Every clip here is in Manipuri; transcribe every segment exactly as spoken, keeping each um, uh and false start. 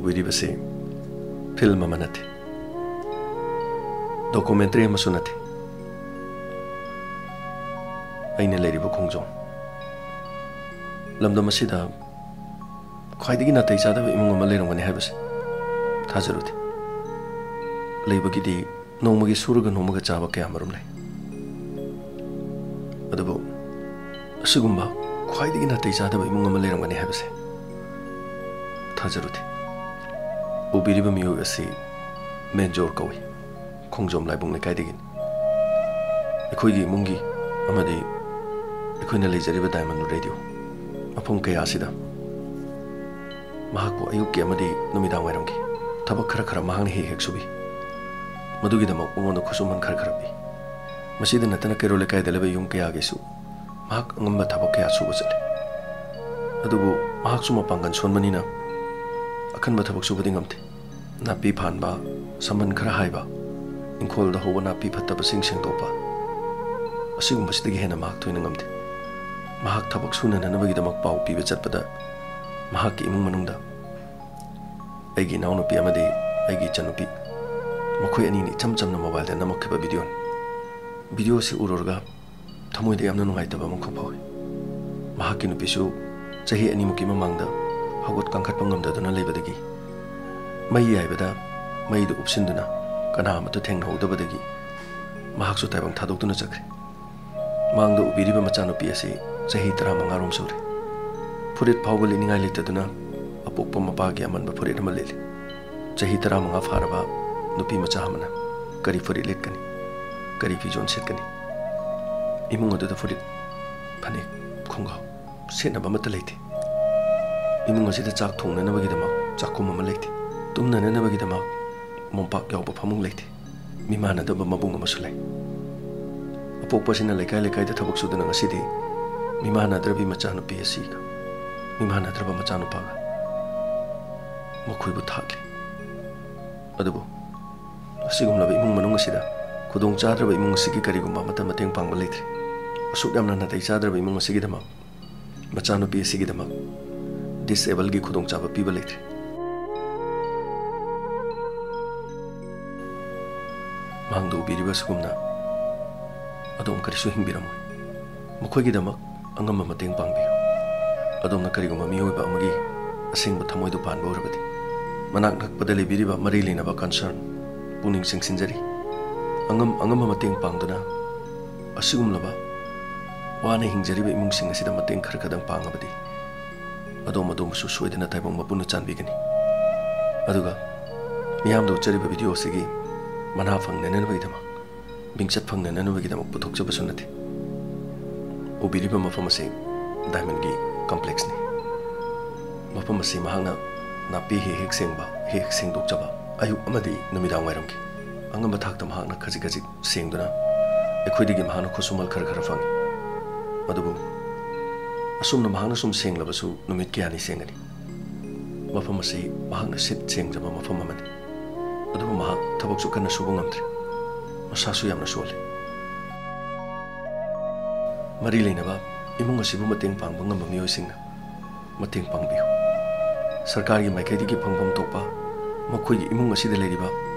ꯎꯕꯤꯔꯤꯕꯁꯤ ꯐꯤꯜꯝ ꯑꯃ ꯅꯠꯇꯦ, ꯗꯣꯀꯨꯃꯦꯟꯇꯔꯤ ꯑꯃꯁꯨ ꯅꯠꯇꯦ꯫ ꯑꯩꯅ ꯂꯩꯔꯤꯕ ꯈꯣꯡꯖꯣꯝ ꯂꯝꯗꯝ ꯑꯁꯤꯗ ꯈ꯭ꯋꯥꯏꯗꯒꯤ ꯅꯥꯇꯩ ꯆꯥꯗꯕ ꯏꯃꯨꯡ ꯑꯃ ꯂꯩꯔꯝꯒꯅꯤ ꯍꯥꯏꯕꯁꯦ ꯊꯥꯖꯔꯨꯗꯦ꯫ ꯂꯩꯕꯒꯤꯗꯤ ꯅꯣꯡꯃꯒꯤ ꯁꯨꯔꯒ ꯅꯣꯝꯃꯒ ꯆꯥꯕ ꯀꯌꯥ ꯃꯔꯨꯝ ꯂꯩ꯫ ꯑꯗꯨꯕꯨ ꯑꯁꯤꯒꯨꯝꯕ ꯈ꯭ꯋꯥꯏꯗꯒꯤ ꯅꯥꯇꯩ ꯆꯥꯗꯕ ꯏꯃꯨꯡ ꯑꯃ ꯂꯩꯔꯝꯒꯅꯤ ꯍꯥꯏꯕꯁꯦ ꯊꯥꯖꯔꯨꯗꯦ꯫ ꯎꯕꯤꯔꯤꯕ ꯃꯤꯑꯣꯏ ꯑꯁꯤ ꯃꯦꯟꯖꯣꯔ ꯀꯧꯏ, ꯈꯣꯡꯖꯣꯝ ꯂꯥꯏꯕꯨꯡ ꯂꯩꯀꯥꯏꯗꯒꯤꯅꯤ꯫ ꯑꯩꯈꯣꯏꯒꯤ ꯏꯃꯨꯡꯒꯤ ꯑꯃꯗꯤ ꯑꯩꯈꯣꯏꯅ ꯂꯩꯖꯔꯤꯕ ꯗꯥꯏꯃꯟ ꯔꯦꯗꯤꯑꯣ ꯃꯐꯝ ꯀꯌꯥ ꯑꯁꯤꯗ ꯃꯍꯥꯛꯄꯨ ꯑꯌꯨꯛꯀꯤ ꯑꯃꯗꯤ ꯅꯨꯃꯤꯗꯥꯡ ꯋꯥꯏꯔꯝꯒꯤ ꯊꯕꯛ ꯈꯔ ꯈꯔ ꯃꯍꯥꯛꯅ ꯍꯦꯛ ꯍꯦꯛ ꯁꯨꯕꯤ꯫ ꯃꯗꯨꯒꯤꯗꯃꯛ ꯃꯉꯣꯟꯗ ꯈꯨꯠꯁꯨꯃꯟ ꯈꯔ ꯈꯔ ꯄꯤ꯫ ꯃꯁꯤꯗ ꯅꯠꯇꯅ ꯀꯩꯔꯣꯜ ꯂꯩꯀꯥꯏꯗ ꯂꯩꯕ ꯌꯨꯝ ꯀꯌꯥꯒꯤꯁꯨ ꯃꯍꯥꯛ ꯑꯉꯝꯕ ꯊꯕꯛ ꯀꯌꯥ ꯁꯨꯕ ꯆꯠꯂꯤ꯫ ꯑꯗꯨꯕꯨ ꯃꯍꯥꯛꯁꯨ ꯃꯄꯥꯡꯒꯜ ꯁꯣꯟꯕꯅꯤꯅ ꯑꯀꯟꯕ ꯊꯕꯛ ꯁꯨꯕꯗꯤ ꯉꯝꯗꯦ꯫ ꯅꯥꯄꯤ ꯐꯥꯟꯕ, ꯁꯝꯕꯟ ꯈꯔ ꯍꯥꯏꯕ, ꯏꯪꯈꯣꯜꯗ ꯍꯧꯕ ꯅꯥꯄꯤ ꯐꯠꯇꯕꯁꯤꯡ ꯁꯦꯡꯗꯣꯛꯄ, ꯑꯁꯤꯒꯨꯝꯕꯁꯤꯗꯒꯤ ꯍꯦꯟꯅ ꯃꯍꯥꯛ ꯊꯣꯏꯅ ꯉꯝꯗꯦ꯫ ꯃꯍꯥꯛ ꯊꯕꯛ ꯁꯨꯅꯅꯅꯕꯒꯤꯗꯃꯛ ꯄꯥꯎ ꯄꯤꯕ ꯆꯠꯄꯗ ꯃꯍꯥꯛꯀꯤ ꯏꯃꯨꯡ ꯃꯅꯨꯡꯗ ꯑꯩꯒꯤ ꯏꯅꯥꯎꯅꯨꯄꯤ ꯑꯃꯗꯤ ꯑꯩꯒꯤ ꯏꯆꯟꯅꯨꯄꯤ, ꯃꯈꯣꯏ ꯑꯅꯤꯅ ꯏꯆꯝ ꯆꯝꯅ ꯃꯣꯕꯥꯏꯜꯗ ꯅꯝꯃꯛꯈꯤꯕ ꯚꯤꯗꯤꯑꯣꯅꯤ꯫ ꯚꯤꯗꯤꯑꯣ ꯑꯁꯤ ꯎꯔꯨꯔꯒ ꯊꯃꯣꯏꯗ ꯌꯥꯝꯅ ꯅꯨꯡꯉꯥꯏꯇꯕ ꯑꯃꯈꯛ ꯐꯥꯎꯏ꯫ ꯃꯍꯥꯛꯀꯤ ꯅꯨꯄꯤꯁꯨ ꯆꯍꯤ ꯑꯅꯤꯃꯨꯛꯀꯤ ꯃꯃꯥꯡꯗ ꯍꯧꯒꯠ ꯀꯥꯡꯈꯠꯄ ꯉꯝꯗꯗꯨꯅ ꯂꯩꯕꯗꯒꯤ, ꯃꯩ ꯌꯥꯏꯕꯗ ꯃꯩꯗꯨ ꯎꯞꯁꯤꯟꯗꯨꯅ ꯀꯅꯥ ꯑꯃꯠꯇ ꯊꯦꯡꯅꯍꯧꯗꯕꯗꯒꯤ ꯃꯍꯥꯛꯁꯨ ꯇꯥꯏꯕꯪ ꯊꯥꯗꯣꯛꯇꯨꯅ ꯆꯠꯈ꯭ꯔꯦ꯫ ꯃꯥꯡꯗ ꯎꯕꯤꯔꯤꯕ ꯃꯆꯥꯅꯨꯄꯤ ꯑꯁꯤ ꯆꯍꯤ ꯇꯔꯥꯃꯉꯥ ꯔꯣꯝ ꯁꯨꯔꯦ꯫ ꯐꯨꯔꯤꯠ ꯐꯥꯎꯕ ꯂꯤꯠꯅꯤꯡꯉꯥꯏ ꯂꯩꯇꯗꯨꯅ ꯑꯄꯣꯛꯄ ꯃꯄꯥꯒꯤ ꯑꯃꯟꯕ ꯐꯨꯔꯤꯠ ꯑꯃ ꯂꯤꯠꯂꯤ꯫ ꯆꯍꯤ ꯇꯔꯥꯃꯉꯥ ꯐꯥꯔꯕ ꯅꯨꯄꯤ ꯃꯆꯥ ꯑꯃꯅ ꯀꯔꯤ ꯐꯨꯔꯤꯠ ꯂꯤꯠꯀꯅꯤ? ꯀꯔꯤ ꯐꯤꯖꯣꯜ ꯁꯦꯠꯀꯅꯤ? ꯏꯃꯨꯡ ꯑꯗꯨꯗ ꯐꯨꯔꯤꯠ, ꯐꯅꯦꯛ, ꯈꯣꯡꯒ꯭ꯔꯥꯎ ꯁꯦꯠꯅꯕ ꯑꯃꯠꯇ ꯂꯩꯇꯦ꯫ ꯏꯃꯨꯡ ꯑꯁꯤꯗ ꯆꯥꯛ ꯊꯣꯡꯅꯅꯕꯒꯤꯗꯃꯛ ꯆꯥꯛꯈꯨꯝ ꯑꯃ ꯂꯩꯇꯦ꯫ ꯇꯨꯝꯅꯅꯕꯒꯤꯗꯃꯛ ꯃꯣꯝꯄꯥꯛ ꯌꯥꯎꯕ ꯐꯃꯨꯡ ꯂꯩꯇꯦ꯫ ꯃꯤꯃꯥꯟꯅꯗꯕ ꯃꯕꯨꯡ ꯑꯃꯁꯨ ꯂꯩ꯫ ꯑꯄꯣꯛꯄꯁꯤꯅ ꯂꯩꯀꯥꯏ ꯂꯩꯀꯥꯏꯗ ꯊꯕꯛ ꯁꯨꯗꯨꯅ ꯉꯁꯤꯗꯤ ꯃꯤꯃꯥꯟꯅꯗ꯭ꯔꯕꯤ ꯃꯆꯥꯅꯨꯄꯤ ꯑꯁꯤꯒ ꯃꯤꯃꯥꯟꯅꯗ꯭ꯔꯕ ꯃꯆꯥꯅꯨꯄꯥꯒ ꯃꯈꯣꯏꯕꯨ ꯊꯥꯛꯂꯤ꯫ ꯑꯗꯨꯕꯨ ꯑꯁꯤꯒꯨꯝꯂꯕ ꯏꯃꯨꯡ ꯃꯅꯨꯡ ꯑꯁꯤꯗ ꯈꯨꯗꯣꯡ ꯆꯥꯗ꯭ꯔꯕ ꯏꯃꯨꯡ ꯑꯁꯤꯒꯤ ꯀꯔꯤꯒꯨꯝꯕ ꯑꯃꯠꯇ ꯃꯇꯦꯡ ꯄꯥꯡꯕ ꯂꯩꯇ꯭ꯔꯦ꯫ ꯑꯁꯨꯛ ꯌꯥꯝꯅ ꯅꯥꯇꯩ ꯆꯥꯗ꯭ꯔꯕ ꯏꯃꯨꯡ ꯑꯁꯤꯒꯤꯗꯃꯛ ꯃꯆꯥꯅꯨꯄꯤ ꯑꯁꯤꯒꯤꯗꯃꯛ ꯗꯤꯁꯑꯦꯕꯜꯒꯤ ꯈꯨꯗꯣꯡꯆꯥꯕ ꯄꯤꯕ ꯂꯩꯇ꯭ꯔꯦ꯫ ꯃꯥꯡꯗ ꯎꯕꯤꯔꯤꯕ ꯑꯁꯤꯒꯨꯝꯅ ꯑꯗꯣꯝ ꯀꯔꯤꯁꯨ ꯍꯤꯡꯕꯤꯔꯝꯃꯣꯏ꯫ ꯃꯈꯣꯏꯒꯤꯗꯃꯛ ꯑꯉꯝꯕ ꯃꯇꯦꯡ ꯄꯥꯡꯕꯤꯌꯨ꯫ ꯑꯗꯣꯝꯅ ꯀꯔꯤꯒꯨꯝꯕ ꯃꯤꯑꯣꯏꯕ ꯑꯃꯒꯤ ꯑꯁꯦꯡꯕ ꯊꯃꯣꯏꯗꯨ ꯄꯥꯟꯕ ꯑꯣꯏꯔꯕꯗꯤ, ꯃꯅꯥꯛ ꯅꯛꯄꯗ ꯂꯩꯕꯤꯔꯤꯕ ꯃꯔꯤ ꯂꯩꯅꯕ concern ꯄꯨꯛꯅꯤꯡ ꯆꯤꯡꯁꯤꯟꯖꯔꯤ꯫ ꯑꯉꯝ ꯑꯉꯝꯕ ꯃꯇꯦꯡ ꯄꯥꯡꯗꯨꯅ ꯑꯁꯤꯒꯨꯝꯂꯕ ꯋꯥꯅ ꯍꯤꯡꯖꯔꯤꯕ ꯏꯃꯨꯡꯁꯤꯡ ꯑꯁꯤꯗ ꯃꯇꯦꯡ ꯈꯔ ꯈꯔꯗꯪ ꯄꯥꯡꯉꯕꯗꯤ, ꯑꯗꯣꯝ ꯑꯗꯣꯝꯕꯨꯁꯨ ꯁꯣꯏꯗꯅ ꯇꯥꯏꯕꯪ ꯃꯄꯨꯅ ꯆꯥꯟꯕꯤꯒꯅꯤ꯫ ꯑꯗꯨꯒ ꯃꯤꯌꯥꯝꯗ ꯎꯠꯆꯔꯤꯕ video ꯑꯁꯤꯒꯤ ꯃꯅꯥ ꯐꯪꯅꯅꯕꯒꯤꯗꯃꯛ, ꯃꯤꯡꯆꯠ ꯐꯪꯅꯅꯕꯒꯤꯗꯃꯛ ꯄꯨꯊꯣꯛꯆꯕꯁꯨ ꯅꯠꯇꯦ꯫ ꯎꯕꯤꯔꯤꯕ ꯃꯐꯝ ꯑꯁꯤ Diamondꯒꯤ complexꯅꯤ꯫ ꯃꯐꯝ ꯑꯁꯤ ꯃꯍꯥꯛꯅ ꯅꯥꯄꯤ ꯍꯦꯛ ꯍꯦꯛ ꯁꯦꯡꯕ, ꯍꯦꯛ ꯍꯦꯛ ꯁꯦꯡꯗꯣꯛꯆꯕ, ꯑꯌꯨꯛ ꯑꯃꯗꯤ ꯅꯨꯃꯤꯗꯥꯡ ꯋꯥꯏꯔꯝꯒꯤ ꯑꯉꯝꯕ ꯊꯥꯛꯇ ꯃꯍꯥꯛꯅ ꯈꯖꯤꯛ ꯈꯖꯤꯛ ꯁꯦꯡꯗꯨꯅ ꯑꯩꯈꯣꯏꯗꯒꯤ ꯃꯍꯥꯛꯅ ꯈꯨꯠꯁꯨꯃꯜ ꯈꯔ ꯈꯔ ꯐꯪꯏ꯫ ꯑꯗꯨꯕꯨ ꯑꯁꯨꯝꯅ ꯃꯍꯥꯛꯅ ꯁꯨꯝ ꯁꯦꯡꯂꯕꯁꯨ ꯅꯨꯃꯤꯠ ꯀꯌꯥꯅꯤ ꯁꯦꯡꯒꯅꯤ? ꯃꯐꯝ ꯑꯁꯤ ꯃꯍꯥꯛꯅ ꯁꯤꯠ ꯁꯦꯡꯖꯕ ꯃꯐꯝ ꯑꯃꯅꯤ꯫ ꯑꯗꯨꯕꯨ ꯃꯍꯥꯛ ꯊꯕꯛꯁꯨ ꯀꯟꯅ ꯁꯨꯕ ꯉꯝꯗ꯭ꯔꯦ꯫ ꯃꯁꯥꯁꯨ ꯌꯥꯝꯅ ꯁꯣꯜꯂꯤ꯫ ꯃꯔꯤ ꯂꯩꯅꯕ ꯏꯃꯨꯡ ꯑꯁꯤꯕꯨ ꯃꯇꯦꯡ ꯄꯥꯡꯕ ꯉꯝꯕ ꯃꯤꯑꯣꯏꯁꯤꯡꯅ ꯃꯇꯦꯡ ꯄꯥꯡꯕꯤꯌꯨ꯫ ꯁꯔꯀꯥꯔꯒꯤ ꯃꯥꯏꯀꯩꯗꯒꯤ ꯐꯪꯐꯝ ꯊꯣꯛꯄ ꯃꯈꯣꯏꯒꯤ ꯏꯃꯨꯡ ꯑꯁꯤꯗ ꯂꯩꯔꯤꯕ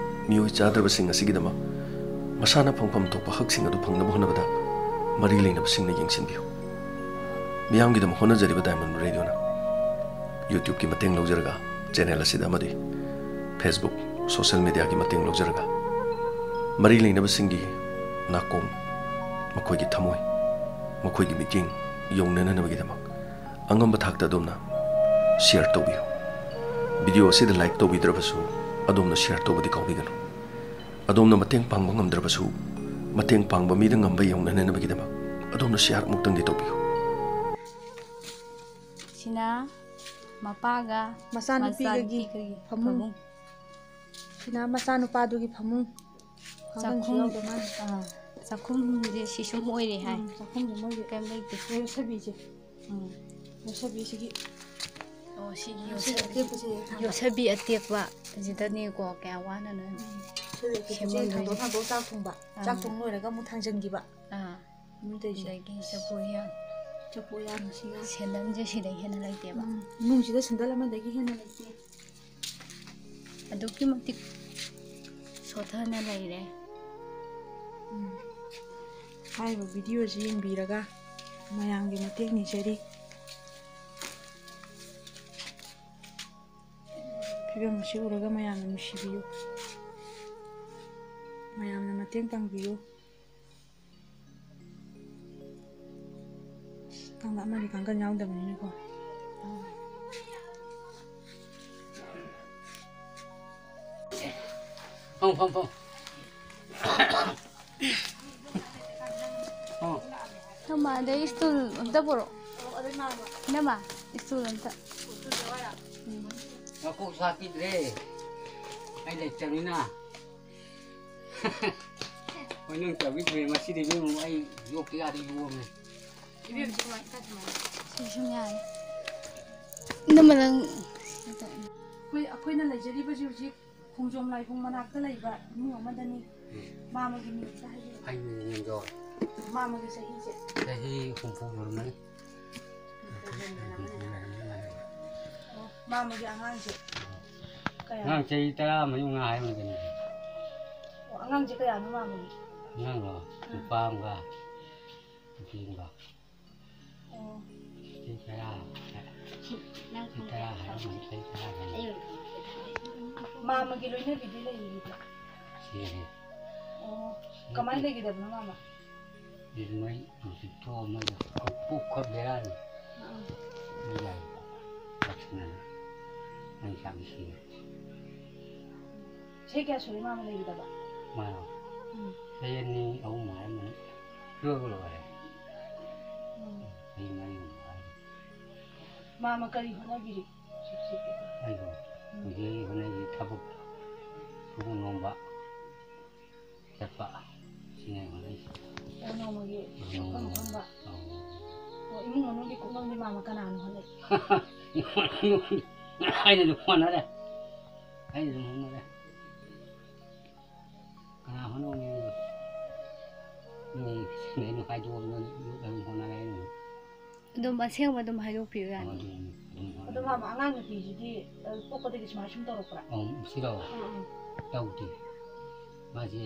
ꯃꯤꯑꯣꯏ ꯆꯥꯗ꯭ꯔꯕꯁꯤꯡ ꯑꯁꯤꯒꯤꯗꯃꯛ ꯃꯁꯥꯅ ꯐꯪꯐꯝ ꯊꯣꯛꯄ ꯍꯛꯁꯤꯡ ꯑꯗꯨ ꯐꯪꯅꯕ ꯍꯣꯠꯅꯕꯗ ꯃꯔꯤ ꯂꯩꯅꯕꯁꯤꯡꯅ ꯌꯦꯡꯁꯤꯟꯕꯤꯌꯨ꯫ ꯃꯤꯌꯥꯝꯒꯤꯗꯃꯛ ꯍꯣꯠꯅꯖꯔꯤꯕ Diamond Radioꯅ YouTubeꯀꯤ ꯃꯇꯦꯡ ꯂꯧꯖꯔꯒ, channel ꯑꯁꯤꯗ ꯑꯃꯗꯤ Facebook, social mediaꯒꯤ ꯃꯇꯦꯡ ꯂꯧꯖꯔꯒ, ꯃꯔꯤ ꯂꯩꯅꯕꯁꯤꯡꯒꯤ ꯅꯥꯀꯣꯡ, ꯃꯈꯣꯏꯒꯤ ꯊꯃꯣꯏ, ꯃꯈꯣꯏꯒꯤ ꯃꯤꯠꯌꯦꯡ ꯌꯧꯅꯅꯅꯕꯒꯤꯗꯃꯛ ꯑꯉꯝꯕ ꯊꯥꯛꯇ ꯑꯗꯣꯝꯅ share ꯇꯧꯕꯤꯌꯨ꯫ Video ꯑꯁꯤꯗ like ꯇꯧꯕꯤꯗ꯭ꯔꯕꯁꯨ, ꯑꯗꯣꯝꯅ share ꯇꯧꯕꯗꯤ ꯀꯥꯎꯕꯤꯒꯅꯨ꯫ ꯑꯗꯣꯝꯅ ꯃꯇꯦꯡ ꯄꯥꯡꯕ ꯉꯝꯗ꯭ꯔꯕꯁꯨ, ꯃꯇꯦꯡ ꯄꯥꯡꯕ ꯃꯤꯗ ꯉꯝꯕ ꯌꯧꯅꯅꯅꯕꯒꯤꯗꯃꯛ ꯑꯗꯣꯝꯅ share ꯑꯃꯨꯛꯇꯪꯗꯤ ꯇꯧꯕꯤꯌꯨ꯫ ꯁꯤꯅ ꯃꯄꯥꯒ ꯃꯆꯥꯅꯨꯄꯤꯒꯒꯤ ꯃꯆꯥꯅꯨꯄꯤꯒꯒꯤ ꯐꯃꯨꯡ꯫ ꯐꯃꯨꯡ꯫ ꯁꯤꯅ ꯃꯆꯥꯅꯨꯄꯥꯗꯨꯒꯤ ꯐꯃꯨꯡ꯫ ꯀꯥꯡꯈꯟꯁꯨ ꯆꯥꯛꯈꯨꯝ꯫ ꯌꯥꯎꯗ ꯃꯥꯜꯂꯦ꯫ ꯑꯥ, ꯆꯥꯛꯈꯨꯝꯁꯦ ꯁꯤ ꯁꯨꯝ ꯑꯣꯏꯔꯦ ꯍꯥꯏ꯫ ꯎꯝ, ꯆꯥꯛꯈꯨꯝꯁꯦ ꯃꯣꯏꯒꯤ ꯀꯩꯝ ꯂꯩꯇꯦ꯫ ꯌꯣꯠꯁꯕꯤꯁꯦ꯫ ꯎꯝ꯫ ꯌꯣꯠꯁꯕꯤꯁꯤꯒꯤ ꯑꯣ, ꯁꯤꯒꯤ ꯌꯣꯠꯁꯕꯤ ꯌꯣꯠꯁꯕꯤ꯫ ꯑꯇꯦꯛꯄꯁꯦ ꯊꯥꯡꯒꯠ- ꯌꯣꯠꯁꯕꯤ ꯑꯇꯦꯛꯄ ꯁꯤꯗꯅꯦꯀꯣ ꯀꯌꯥ ꯋꯥꯅ ꯅꯣꯏ꯫ ꯎꯝ, ꯌꯣꯠꯁꯕꯤ ꯑꯇꯦꯛꯄꯁꯦ ꯁꯦꯝꯃꯝꯗꯣꯏꯅꯦ꯫ ꯊꯥꯡꯗꯣꯛ ꯊꯥꯡꯗꯣꯛ ꯆꯥꯛ ꯊꯣꯡꯕ꯫ ꯑꯥ꯫ ꯆꯥꯛ ꯊꯣꯡ ꯂꯣꯏꯔꯒ ꯑꯃꯨꯛ ꯊꯥꯡꯖꯟꯈꯤꯕ꯫ ꯑꯥ, ꯎꯝ, ꯇꯧꯔꯤꯁꯦ꯫ ꯑꯗꯒꯤ ꯆꯐꯨ ꯎꯌꯥꯟ꯫ ꯆꯐꯨ ꯎꯌꯥꯟꯁꯤꯒ꯫ ꯁꯦꯟꯗꯜꯁꯦ ꯁꯤꯗꯩ ꯍꯦꯟꯅ ꯂꯩꯇꯦꯕ꯫ ꯎꯝ, ꯏꯃꯨꯡꯁꯤꯗ ꯁꯦꯟꯗꯜ ꯑꯃꯗꯒꯤ ꯍꯦꯟꯅ ꯂꯩꯇꯦ꯫ ꯑꯗꯨꯛꯀꯤ ꯃꯇꯤꯛ ꯁꯣꯊꯅ ꯂꯩꯔꯦ꯫ ꯍꯥꯏꯔꯤꯕ ꯚꯤꯗꯤꯑꯣꯁꯤ ꯌꯦꯡꯕꯤꯔꯒ ꯃꯌꯥꯝꯒꯤ ꯃꯇꯦꯡ ꯅꯤꯖꯔꯤ꯫ ꯐꯤꯕꯝ ꯑꯁꯤ ꯎꯔꯒ ꯃꯌꯥꯝꯅ ꯅꯨꯡꯁꯤꯕꯤꯌꯨ, ꯃꯌꯥꯝꯅ ꯃꯇꯦꯡ ꯄꯥꯡꯕꯤꯌꯨ꯫ ꯀꯥꯡꯒ ꯑꯃꯗꯤ ꯀꯥꯡꯒꯟ ꯌꯥꯎꯗꯕꯅꯤꯅꯀꯣ꯫ ꯐꯝ, ꯐꯝ, ꯐꯝ꯫ ꯐꯝ꯫ ꯅꯃꯥꯗꯩ ꯁ꯭ꯇꯨꯜ ꯑꯝꯇ ꯄꯨꯔꯛꯑꯣ꯫ ꯅꯃꯥ, ꯁ꯭ꯇꯨꯜ ꯑꯝꯇ꯫ ꯎꯝ꯫ ꯃꯀꯣꯛ ꯁꯥꯠꯄꯤꯗ꯭ꯔꯦ꯫ ꯑꯩ ꯂꯩꯇꯕꯅꯤꯅ꯫ ꯍꯣꯏ, ꯅꯪ ꯇꯧꯕꯤꯗ꯭ꯔꯦ꯫ ꯉꯁꯤꯗꯤ ꯏꯕꯦꯝꯃ ꯑꯩ ꯌꯣꯛꯇ ꯌꯥꯗꯦ, ꯌꯣꯝꯃꯦ꯫ ꯏꯕꯦꯝꯃꯁꯤ ꯀꯃꯥꯏ-, ꯀꯥꯏ ꯊꯝꯃꯒꯦ? ꯁꯤ ꯁꯨꯝ ꯌꯥꯅꯤ꯫ ꯏꯅꯝꯃ ꯅꯪ ꯑꯩꯈꯣꯏ, ꯑꯩꯈꯣꯏꯅ ꯂꯩꯖꯔꯤꯕꯁꯤ ꯍꯧꯖꯤꯛ ꯈꯣꯡꯖꯣꯝ ꯂꯥꯏꯕꯨꯡ ꯃꯅꯥꯛꯇ ꯂꯩꯕ ꯏꯃꯨꯡ ꯑꯃꯗꯅꯤ꯫ ꯎꯝ꯫ ꯃꯥꯃꯒꯤ ꯃꯤꯡ ꯑꯝꯇ ꯍꯥꯏꯕꯤꯌꯨ꯫ ꯑꯩ ꯃꯤꯡꯗꯣ ꯃꯥꯃꯒꯤ ꯆꯍꯤꯁꯦ? ꯆꯍꯤ ꯍꯨꯝꯐꯨ ꯁꯨꯔꯝꯃꯅꯤ꯫ ꯑꯣ, ꯃꯥꯃꯒꯤ ꯑꯉꯥꯡꯁꯦ ꯀꯌꯥ? ꯑꯉꯥꯡ ꯆꯍꯤ ꯇꯔꯥ ꯃꯔꯤ ꯃꯉꯥ ꯍꯥꯏꯔꯝꯃꯅꯤ꯫ ꯑꯣ, ꯑꯉꯥꯡꯁꯦ ꯀꯌꯥꯅꯣ ꯃꯥꯃꯒꯤ? ꯑꯉꯥꯡꯂꯣ? ꯎꯝ꯫ ꯅꯨꯄꯥ ꯑꯃꯒ ꯅꯨꯄꯤ ꯑꯃꯒ꯫ ꯑꯣ꯫ ꯆꯍꯤ ꯇꯔꯥ꯫ ꯅꯪ ꯆꯍꯤ ꯇꯔꯥ ꯍꯥꯏꯔꯝꯃꯅꯤ, ꯆꯍꯤ ꯇꯔꯥ ꯍꯦꯜꯂꯦ꯫ ꯑꯩ ꯑꯣꯏꯅ ꯊꯝꯃꯒꯦ꯫ ꯃꯥꯃꯒꯤ ꯂꯣꯏꯅꯕꯤꯗꯤ ꯂꯩꯔꯤꯕ꯭ꯔꯣ? ꯁꯤꯔꯦ꯫ ꯑꯣ꯫ ꯀꯃꯥꯏꯅ ꯂꯩꯈꯤꯗꯕꯅꯣ ꯃꯥꯃ? ꯃꯣꯏ ꯍꯧꯖꯤꯛ ꯊꯣꯛꯑ ꯃꯣꯏꯗꯣ ꯄꯨꯛ ꯈꯔ ꯕꯦꯔꯥꯅꯤ꯫ ꯑꯥ꯫ ꯃꯣꯏ ꯌꯥꯏ꯫ ꯂꯥꯛꯁꯟꯅꯅ꯫ ꯃꯣꯏ ꯆꯥꯛ ꯏꯁꯤꯡ꯫ ꯆꯍꯤ ꯀꯌꯥ ꯁꯨꯔꯦ ꯃꯥꯃ ꯂꯩꯈꯤꯗꯕ? ꯃꯥꯔꯣ? ꯎꯝ꯫ ꯆꯍꯤ ꯑꯅꯤ, ꯑꯍꯨꯝ ꯍꯥꯏꯔꯝꯃꯅꯤ꯫ ꯂꯣꯏꯕꯨ ꯂꯣꯏꯔꯦ꯫ ꯎꯝ꯫ ꯆꯍꯤ ꯃꯔꯤꯒꯨꯝꯕ ꯍꯥꯏꯔꯝꯃꯅꯤ꯫ ꯃꯥꯃ ꯀꯔꯤ ꯍꯣꯠꯅꯕꯤꯔꯤ? ꯑꯩꯕꯨ ꯎꯝ꯫ ꯍꯧꯖꯤꯛ ꯍꯣꯠꯅꯔꯤ ꯊꯕꯛ ꯁꯨꯕ ꯅꯣꯝꯕ꯫ ꯆꯠꯄ꯫ ꯁꯤꯅꯦ ꯑꯩꯅ ꯍꯣꯠꯅꯔꯤꯁꯦ꯫ ꯑꯣ, ꯅꯣꯡꯃꯒꯤ ꯅꯣꯡꯃꯒꯤ꯫ ꯃꯐꯝ ꯃꯐꯝꯗ꯫ ꯑꯧ꯫ ꯑꯣ, ꯏꯃꯨꯡ ꯃꯅꯨꯡꯒꯤ ꯀꯨꯞꯅꯣꯝꯗꯤ ꯃꯥꯃ ꯀꯅꯥꯅ ꯍꯣꯠꯅꯩ? ꯑꯩꯅ ꯑꯗꯨꯝ ꯍꯣꯠꯅꯔꯦ꯫ ꯑꯩꯅ ꯑꯗꯨꯝ ꯍꯣꯠꯅꯔꯦ꯫ ꯀꯅꯥ ꯍꯣꯠꯅꯧꯅꯤ? ꯃꯤ ꯑꯗꯨꯝ ꯍꯥꯏꯗꯣꯛꯑꯕꯅꯤꯅ ꯑꯗꯨꯝ ꯍꯣꯠꯅꯔꯦ ꯑꯩꯅ꯫ ꯑꯗꯨꯝ ꯑꯁꯦꯡꯕ ꯑꯗꯨꯝ ꯍꯥꯏꯗꯣꯛꯄꯤꯌꯨ ꯌꯥꯅꯤ꯫ ꯑꯗꯨꯝ, ꯑꯗꯨꯝ ꯑꯗꯣ ꯃꯥꯃ, ꯑꯉꯥꯡ ꯅꯨꯄꯤꯁꯤꯗꯤ, ꯑ, ꯄꯣꯛꯄꯗꯒꯤ ꯁꯨꯃꯥꯏꯅ ꯁꯨꯝ ꯇꯧꯔꯛꯄ꯭ꯔꯥ? ꯑꯧ, ꯁꯤꯔꯣ? ꯎꯝ, ꯎꯝ꯫ ꯇꯧꯗꯦ꯫ ꯃꯥꯁꯦ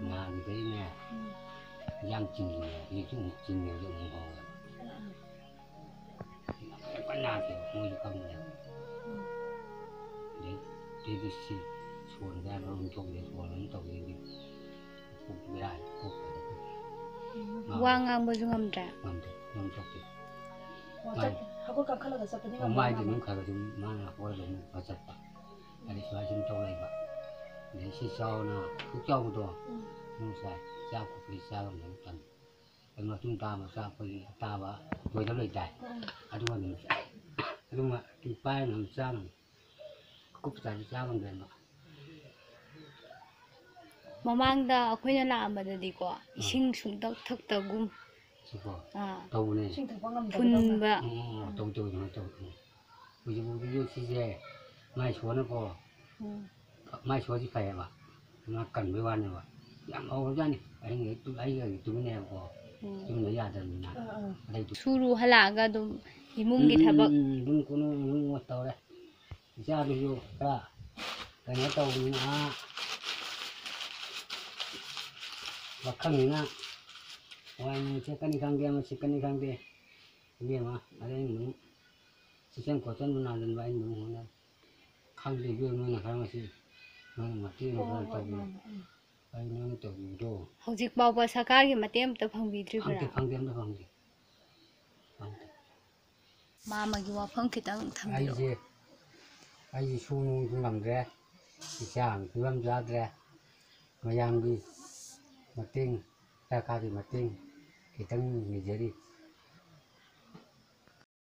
ꯅꯥꯈꯤꯕꯩꯅꯦ, ꯌꯥꯝ ꯆꯤꯡꯉꯤꯅꯦ, ꯍꯧꯖꯤꯛꯁꯨ ꯑꯃꯨꯛ ꯆꯤꯡꯉꯦ, ꯍꯧꯖꯤꯛ ꯑꯃꯨꯛ ꯍꯧꯔꯦ꯫ ꯌꯥꯝ ꯀꯟꯅ ꯅꯥꯈꯤꯕ, ꯃꯣꯏꯁꯨ ꯈꯪꯗꯦ꯫ ꯑꯗꯩ, ꯑꯗꯩꯗꯤ ꯁꯤ ꯁꯣꯟꯕ ꯌꯥꯗꯕ ꯑꯃꯨꯛ ꯇꯧꯔꯦ, ꯁꯣꯟꯕ ꯑꯃꯨꯛ ꯇꯧꯔꯦ, ꯍꯧꯖꯤꯛ ꯄꯨꯛ ꯕꯦꯔꯥ, ꯄꯨꯛ ꯐꯔꯦ꯫ ꯋꯥ ꯉꯥꯡꯕꯁꯨ ꯉꯝꯗ꯭ꯔꯦ? ꯉꯝꯗꯦ, ꯉꯝꯊꯣꯛꯇꯦ꯫ ꯑꯣ, ꯃꯥꯏ-, ꯆꯠ-, ꯍꯧꯒꯠ ꯀꯥꯡꯈꯠꯂꯒ ꯆꯠꯄꯗꯤ ꯑꯣ, ꯉꯝꯕ ꯃꯥꯏꯗꯤ ꯉꯝꯃꯦ? ꯑꯗꯨꯝ ꯈꯔ ꯈꯔ ꯑꯗꯨꯝ ꯃꯥꯅ ꯍꯣꯏ ꯑꯗꯨꯝ ꯐꯖꯠꯄ꯫ ꯑꯗꯩ ꯁꯨꯃꯥꯏ ꯁꯨꯝ ꯇꯧ ꯂꯩꯕ꯫ ꯑꯗꯩ ꯁꯤ ꯆꯥꯎꯅ ꯄꯨꯛ ꯆꯥꯎꯕꯗꯣ, ꯎꯝ꯫ ꯑꯗꯨꯝ ꯆꯥꯏ꯫ ꯆꯥꯛ ꯀꯨꯀꯔꯤ ꯆꯥ ꯉꯝꯗꯕ ꯃꯇꯝ꯫ ꯑꯗꯨ ꯃꯇꯨꯡ ꯇꯥꯕ ꯆꯥꯛ ꯑꯩꯈꯣꯏꯒꯤ ꯑꯇꯥꯕ ꯇꯣꯏꯗꯕ ꯂꯩꯗꯥꯏ? ꯎꯝ꯫ ꯑꯗꯨꯒ ꯑꯗꯨꯝ ꯆꯥꯏ꯫ ꯑꯗꯨꯃ ꯑꯗꯨꯝ ꯄꯥꯏꯔꯒ ꯑꯗꯨꯝ ꯆꯥ ꯉꯝꯃꯤ꯫ ꯑꯀꯨꯞ ꯑꯇꯥꯗꯤ ꯆꯥ ꯉꯝꯗ꯭ꯔꯦꯕ꯫ ꯃꯃꯥꯡꯗ ꯑꯩꯈꯣꯏꯅ ꯂꯥꯛꯑꯝꯕꯗꯗꯤꯀꯣ, ꯎꯝ꯫ ꯏꯁꯤꯡ ꯁꯨꯡꯊꯛ ꯊꯛꯇꯒꯨꯝ꯫ ꯁꯤꯀꯣ? ꯑꯥ꯫ ꯇꯧꯕꯅꯦ꯫ ꯏꯁꯤꯡ ꯊꯛꯄ ꯉꯝꯗꯕꯗꯧꯅ꯫ ꯐꯨꯟꯕ꯫ ꯎꯝ, ꯎꯝ, ꯎꯝ, ꯇꯧ, ꯇꯧ, ꯑꯗꯨꯃꯥꯏꯅ ꯇꯧ꯫ ꯎꯝ꯫ ꯍꯧꯖꯤꯛ ꯐꯥꯎꯒꯤꯁꯨ ꯁꯤꯁꯦ ꯃꯥꯏ ꯁꯣꯟꯅꯀꯣ꯫ ꯎꯝ꯫ ꯃꯥꯏ ꯁꯣꯟꯁꯤ ꯐꯩꯌꯦꯕ꯫ ꯃꯥ ꯀꯟꯕꯩ ꯋꯥꯅꯦꯕ꯫ ꯌꯥꯝ ꯍꯧꯔꯖꯥꯠꯅꯤ꯫ ꯑꯍꯤꯡ ꯍꯦꯛ ꯇꯨꯝ-, ꯑꯩꯒ ꯍꯦꯛ ꯇꯨꯃꯤꯟꯅꯩꯌꯦꯕꯀꯣ꯫ ꯎꯝ꯫ ꯇꯨꯝꯗ ꯌꯥꯗꯕꯅꯤꯅ꯫ ꯑꯥ, ꯑꯥ꯫ ꯑꯗꯩ ꯇꯨ-, ꯁꯨꯔꯨ ꯍꯜꯂꯛꯑꯒ ꯑꯗꯨꯝ ꯏꯃꯨꯡꯒꯤ ꯎꯝ, ꯊꯕꯛ꯫ ꯎꯝ, ꯎꯝ, ꯑꯗꯨꯝ ꯀꯣꯟꯅ ꯏꯃꯨꯡ ꯇꯧꯔꯦ꯫ ꯏꯆꯥꯗꯨꯁꯨ ꯈꯔ ꯀꯩꯅꯣ ꯇꯧꯕꯅꯤꯅ, ꯑꯥ, ꯄꯥꯈꯪꯅꯤꯅ ꯋꯥꯏ ꯅꯨꯡ ꯁꯦꯠꯀꯅꯤ ꯈꯪꯗꯦ, ꯑꯃ ꯁꯦꯠꯀꯅꯤ ꯈꯪꯗꯦ, ꯏꯕꯦꯝꯃ꯫ ꯑꯗꯩ ꯑꯩꯅ ꯑꯗꯨꯝ ꯆꯦꯛꯁꯤꯟ ꯈꯣꯠꯆꯟꯕ ꯅꯥꯟꯖꯟꯕ ꯑꯩꯅ ꯑꯗꯨꯝ ꯍꯣꯠꯅꯔꯦ꯫ ꯈꯪꯗꯦ ꯏꯕꯦꯝꯃ, ꯅꯣꯏꯅ ꯈꯔ ꯃꯁꯤ ꯅꯣꯏꯅ ꯃꯇꯦꯡ ꯍꯣꯏ, ꯈꯔ ꯍꯣꯏ, ꯇꯧꯕꯤꯌꯨ꯫ ꯃꯥꯅꯦ, ꯎꯝ꯫ ꯑꯩ ꯅꯣꯏꯅ ꯇꯧꯕꯤꯕꯗꯣ ꯍꯧꯖꯤꯛ ꯐꯥꯎꯕ ꯁꯔꯀꯥꯔꯒꯤ ꯃꯇꯦꯡ ꯑꯝꯇ ꯐꯪꯕꯤꯗ꯭ꯔꯤꯕ꯭ꯔꯥ? ꯐꯪꯗꯦ, ꯐꯪꯗꯦ, ꯑꯝꯇ ꯐꯪꯗꯦ꯫ ꯐꯪꯗꯦ꯫ ꯃꯥꯃꯒꯤ ꯋꯥꯐꯝ ꯈꯤꯇꯪ ꯊꯝꯕꯤꯌꯨ꯫ ꯑꯩꯁꯦ, ꯑꯩꯁꯦ ꯁꯨ ꯅꯣꯝꯕꯁꯨ ꯉꯝꯗ꯭ꯔꯦ, ꯏꯆꯥ ꯑꯃ ꯐꯤꯕꯝ ꯆꯥꯗ꯭ꯔꯦ, ꯃꯌꯥꯝꯒꯤ ꯃꯇꯦꯡ, ꯁꯔꯀꯥꯔꯒꯤ ꯃꯇꯦꯡ ꯈꯤꯇꯪ ꯅꯤꯖꯔꯤ꯫